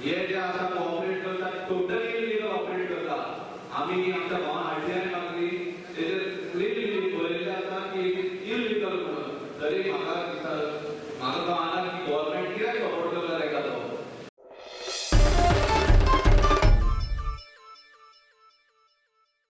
हे जे आसा ऑपरेट करतात, टोटली इलिगल ऑपरेट करतात. आमी आमच्या भावान आरटीआय मागला.